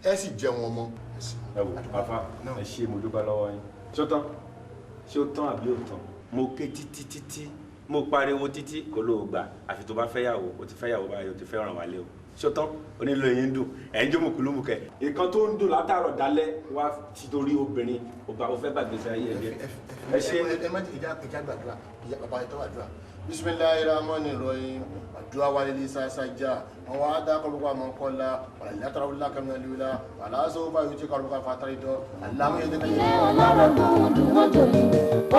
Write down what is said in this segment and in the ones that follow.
Ẹ sì jẹun ọmọ. Ẹ wò àfa, ẹ ṣe, mo dúpẹ́ lọ́wọ́ yín. Ṣé ó tán? Ṣé ó tán àbí ó tán? Mo ké títí títí, mo pariwo títí, kò lóò gbà. Àfi tó bá fẹ́ yàwó. O ti fẹ́ yàwó báyìí, o ti fẹ́ ràn wá lé o. Ṣé ó tán? Onílò yín ń dùn, ẹ̀ ń jó mùkúlùmùkẹ́. Ìkan tó ń dùn látàrọ̀ dálẹ́ wá ti torí obìnrin, ó bá o fẹ́ gbàgbé sí ayé ẹ̀ jẹ́. Ẹ ṣe. Ẹ má ìjà ìjà gbàdúrà, ìjà bàbá ẹ tó gbàdúrà. Bisimilayi rahman rahim. Àdúrà wa lè sàṣàjà àwọn adá kọlùkọ àmọ kọlá wàlá tàràwùlá kàmínàlúwìlá wàlá sọfà yóò ti kọlùkọ fàtàrí dọ aláwọ yẹn tẹlẹ. Ilé ọlọ́rọ̀gùn dùn wọ́n jòyè,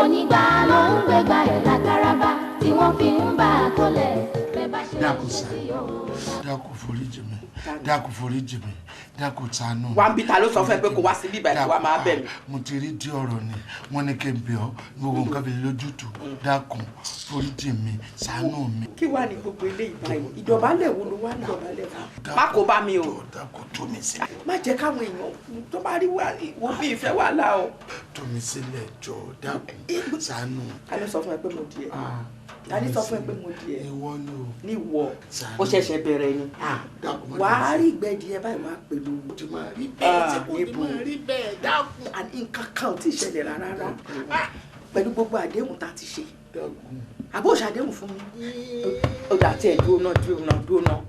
onígbà ló ń gbégbá ẹ̀ lágáraba tí wọ́n fi ń bá a kólẹ̀ bẹ́ẹ̀ bá ṣe Dákun ṣe sá. sí o. Dákun foríjì mi, dákun foríjì mi, dákun ṣàánú mi. Wá ń bí, ta ló sọ fún ẹ pé kó wá sí bíbá ẹ, kó wá máa bẹ̀ mí? Mo ti rí dí ọ̀rọ̀ ni wọ́n ní kí n bẹ̀ ọ́, gbogbo nǹkan fi lójútùú. Dákun foríjì mi, ṣàánú mi. Kí wàá ní gbogbo eléyìí báyìí? Ìdọ̀bálẹ̀ wo ló wá ń dọ̀bálẹ̀ fún? Má kó bá mi o. Dákun, tú mi sílẹ̀. Má jẹ́ káwọn èèyàn tó bá rí wo bí ìfẹ́ wàhálà o. Tú mi sílẹ̀ jọ, dákun ṣàánú. Ta ló sọ fún ẹ pé mo di ẹ? Ta ló sọ fún ẹ pé mo di ẹ? Ìwọ ni o. Ní ìwọ, ó ṣẹ̀ṣẹ̀ bẹ̀rẹ̀ ni. Dákun, má Wàá dùn rí ìgbẹ́dìẹ báyìí, wàá pẹ̀lú. Ó ti máa rí bẹ́ẹ̀, tí kò ní máa rí bẹ́ẹ̀, dákun. Àní nǹkan kan ò tí ì ṣẹlẹ̀ rárá rárá pẹ̀lú gbogbo àdéhùn tá a ti ṣe. Dákun. Àbó ṣàdéhùn fún mi? Ó dà tí ẹ dúró náà, dúró náà, dúró náà.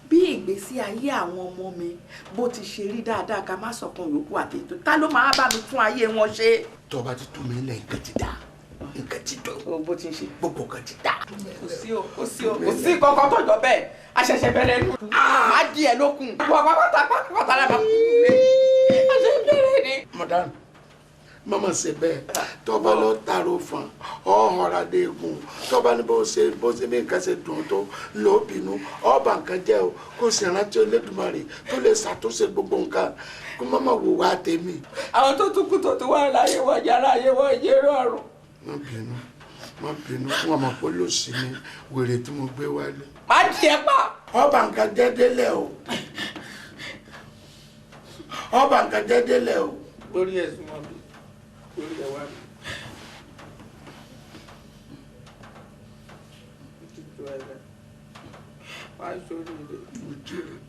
Bí ìgbésí ayé àwọn ọmọ mi bó ti ṣe rí dáadáa, ká má sọ̀kan yòókù àti ètò, ta ló máa bá mi tún ayé wọn ṣe? Tó bá ti tú mi lẹ̀, nǹkan ti dà, nǹkan ti dùn. O bó ti ń ṣe. Gbogbo nǹkan ti dà. Kò sí o, kò sí o, kò sí kankan tó jọ bẹ́ẹ̀. A ṣẹ̀ṣẹ̀ bẹ̀rẹ̀ nù. Má di ẹ̀ lókun. Wọ́n pátá pátá lábàá. A ṣe bẹ̀rẹ̀ ni. Madam, mama ṣe bẹ́ẹ̀. Tó bá lọ tààrọ fún ọ, ọ̀rá dé egun. Tó bá ní bó ṣe bó ṣe bí nǹkan ṣe dùn tó ló bínú, ọba nǹkan jẹ́ o. Kó sì rántí Olódùmarè tó lè ṣàtúnṣe gbogbo nǹkan, kó má má wò wá tèmi. Àwọn tó tún kú tó tún wà láyé wọn yàrá ayé wọn yé rọrùn. Má bínú, má bínú fún ọmọ pólòsì ni wèrè tí mo gbé wálé. Má di ẹ pa. Ọba nǹkan jẹ́ délẹ̀ o, ọba nǹkan jẹ́ délẹ̀ o. Lórí ẹ̀sùn wọn bí lórí ẹ̀ wá mi. Tuntun ẹ̀rẹ̀ wá sórí rẹ̀,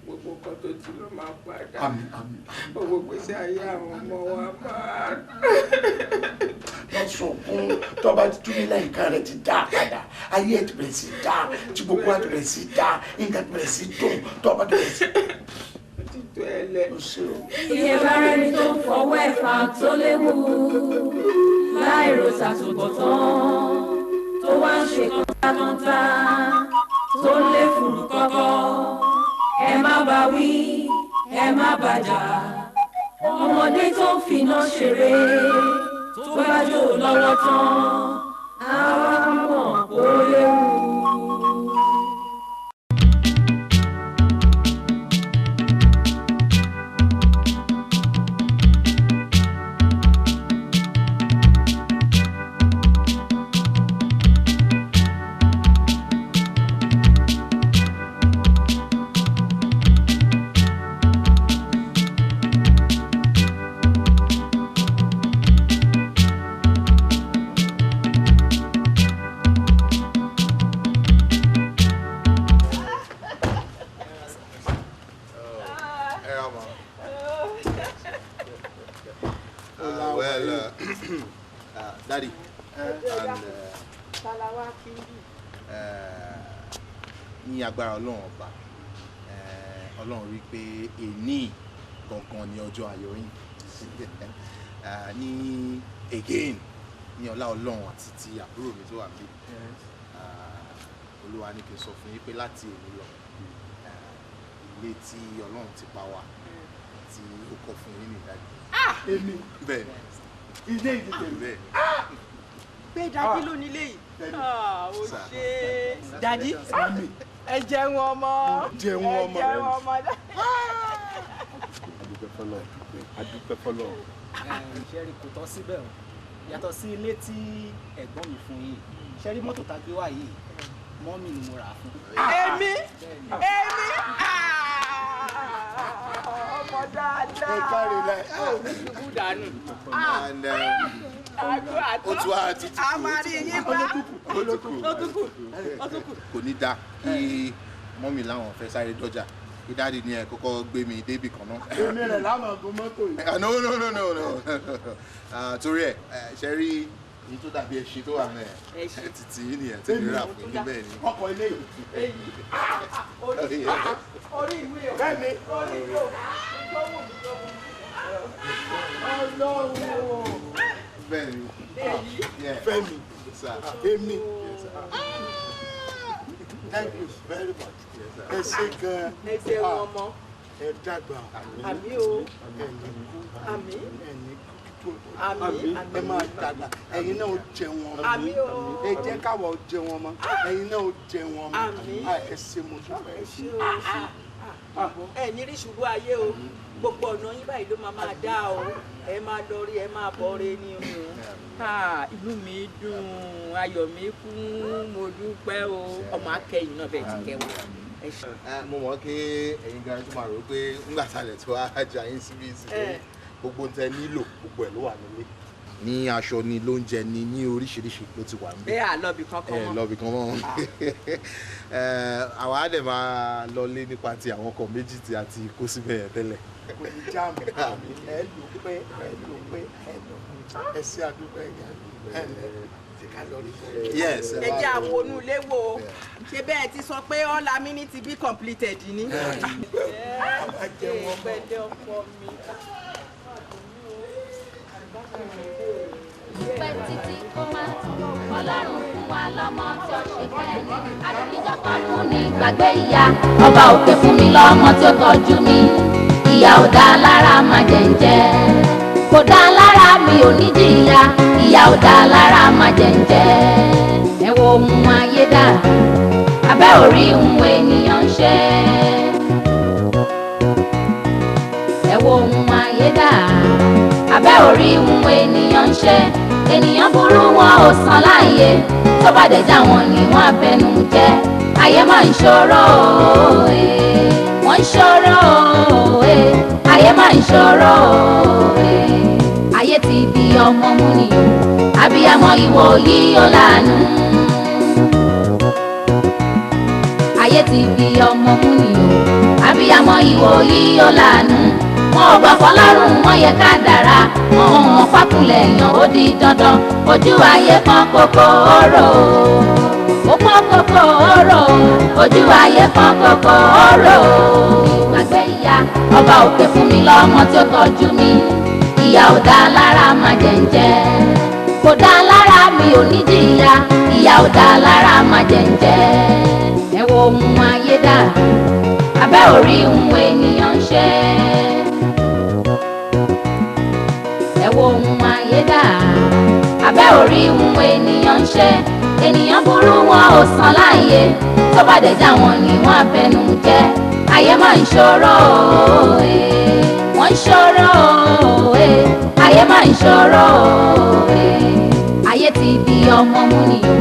gbogbo nǹkan tó ti lọ máa padà. Àmín, àmín. Gbogbo gbèsè ayé àwọn ọmọ wa máa. Lọ sunkún. Tọba ti túnmí lẹ́yìn, nǹkan rẹ̀ ti dá padà, ayé ẹ̀ ti bẹ̀rẹ̀ sí dá, tí gbogbo wa ti bẹ̀rẹ̀ sí dá, nǹkan ti bẹ̀rẹ̀ sí dùn, tọba ti bẹ̀rẹ̀ sí. Tuntun ẹ̀lẹ̀. O ṣe o. Iye bá rẹni tó ń fọwọ́ ẹ̀fà tó léwu láìrò tàtúbọ̀tán, tó wá ń ṣe kọ́ńtàkọ́ńtà, tó ń lé fùrù kọ́kọ́, ẹ má bá wí, ẹ má bá jà. Ọmọdé tó ń finá ṣeré, tó bá jò lọ́wọ́ tán, á wá mọ̀ kó léwu. Ẹ ra ma. Well, Daddy, and ní agbára Ọlọ́run ọba, Ọlọ́run rí pé èní gangan ni ọjọ́ ayọ̀ yín. Ní again, ní ọlá Ọlọ́run àti ti àbúrò mi tó wà níbí, Olúwa ní kí n sọ fún yín pé láti èní lọ, ilé tí Ọlọ́run ti pa wá, tí ó kọ́ fún yín ní ìdájí. Èmi? Bẹ́ẹ̀. Ilé ìdí tèmi? Bẹ́ẹ̀. Pé daddy ló nílé yìí? Ah, ó Sir. ṣe daddy, ẹ jẹun ọmọ. Jẹun ọmọ. Ẹ jẹun ọmọ. Adúpẹ́ fọlọ́, adúpẹ́ fọlọ́. Ṣẹ́rí, kò tán síbẹ̀ o. Yàtọ̀ sí ilé tí ẹ̀gbọ́n mi fún yìí, ṣẹ́rí mọ́tò tá a gbé wá yìí, mummy ni mo rà á fún. Èmi, èmi? Ah, ọmọ dáadáa. Ẹ káre láì. Ó ní ṣubú dànù. And Àgbo àtọ́. ó tún wá tutù. A máa rí yín bá. Ó tún kù. Ó tún kù, ó tún kù. Kò ní dáa kí mummy láwọn fẹ́ sáré dọ́jà. Kí daddy ní ẹ kọ́kọ́ gbé mi débì kan náà. Èmi rẹ̀ lámà gun mọ́tò yìí. Ah, no, no, no, no, no. Ah, torí ẹ ṣe rí èyí tó dàbí ẹṣin tó wà mẹ́ẹ̀. Ẹṣin. Títí yín nìyẹn tí mi rà fún yín bẹ́ẹ̀ ni. Ọkọ̀ ilé yìí. Orí ìwé o. Fẹ́mi. Orí ìwé o. Ọlọ́run o. Bẹ́ẹ̀ ni. Yeah. Fẹ́mi. Sir. Èmi. Thank you very much. Ẹ ṣé gan-an. Ẹ ṣeun ọmọ. Ẹ dàgbà. Àmín o. Ẹ ní kú. Àmín. Ẹ ní kú. Àmín. Ẹ máa dàgbà. Ẹ̀yin náà ó jẹun ọmọ. Àmín o. Ẹ jẹ́ káwa ó jẹun ọmọ. Ẹ̀yin náà ó jẹun ọmọ. Àmín. Ah, ẹ ṣé mo dúpẹ́. Ẹ ṣé o. Ẹ ní rí ṣubú ayé o. Gbogbo ọ̀nà yín báyìí ló máa máa dá o. Ẹ máa lọ rí, ẹ máa bọ̀ rí ni o. Ah, inú mi dùn, ayọ̀ mi kún, mo dúpẹ́ o. Ọmọ akẹ́yìn náà bẹ́ẹ̀ ti kẹ́ wa. Ẹ ṣé. Mo mọ̀ pé ẹ̀yin gan tó máa rò pé ńgbà tá a lè tó ajá yín síbí sí Eh. gbogbo tẹ nílò gbogbo ẹ̀ ló wà nílé. Ní aṣọ ni lóúnjẹ ni ní oríṣiríṣi ló ti wà níbẹ̀. Bẹ́ẹ̀ à lọ́bì kankan Ẹ mọ́. lọ́bì kan mọ́. Àwa á dẹ̀ máa lọlé nípa ti àwọn ọkọ̀ méjì tí a ti kó síbẹ̀ yẹn tẹ́lẹ̀. Kò ní jáàmù. Ẹ lò pé, ẹ lò pé, ẹ lò pé. Ẹ ṣé àdúpẹ́ ẹ̀yà. Ẹ lẹ́ ti ká lọ rí. Yes. Ẹ jẹ́ àwọn onú ilé wo. Ṣé bẹ́ẹ̀ ti sọ pé all amenity be completed ni? Pẹ̀lẹ́ ọkọ mi. Pẹ́ títí kó má tán, Ọlọ́run fún wa lọ́mọ tí ó ṣe kẹ́ni. Àdìjọ́ kan mú ní gbàgbé ìyá, ọba òkè fún mi lọ́mọ tí ó tọ́jú mi. Ìyá ò dá lára má jẹ́ ń jẹ, kò dá lára mi ò ní jìyà. Ìyá ò dá lára má jẹ́ ń jẹ. Ẹ wo ohun ayé dà, abẹ́ orí ohun ènìyàn ń ṣe. Ẹ wo ohun ayé dà, abẹ́ orí ohun ènìyàn ń ṣe. Ènìyàn burú wọn ò san láàyè, tó bá dẹ̀ já wọn ni wọ́n abẹnu jẹ́. Ayé máa ń ṣòro òye, wọ́n ń ṣòro òye, ayé máa ń ṣòro òye. Ayé ti di ọmọ mú ni o, abiyamọ ìwò yìí ó lànà. Ayé ti di ọmọ mú ni o, abiyamọ ìwò yìí ó lànà. Wọn ò gbà fọlọ́run, wọn yẹ ká dára, wọn ò mọ̀ pákúlẹ̀ yàn ó di dandan. Ojú ayé pọ́n kókó ọ̀rọ̀, ó pọ́n kókó ọ̀rọ̀, ojú ayé pọ́n kókó ọ̀rọ̀. Ìgbàgbé ìyá, ọba òkè fún mi lọ́mọ tí ó tọ́jú mi. Ìyá ò dá lára má jẹ́ ń jẹ, kò dá lára mi ò ní jìyà. Ìyá ò dá lára má jẹ́ ń jẹ. Ẹ wo ohun ayé dà, abẹ́ orí ohun ènìyàn ń ṣe. Ẹ wo ohun ayé dà, abẹ́ orí ohun ènìyàn ń ṣe. Ènìyàn burú wọn ò san láàyè, tó bá dẹ̀ já wọn ni wọ́n abẹnu jẹ́. Ayé máa ń ṣòro òye, wọ́n ń ṣòro òye, ayé máa ń ṣòro òye. Ayé ti di ọmọ mú ni o,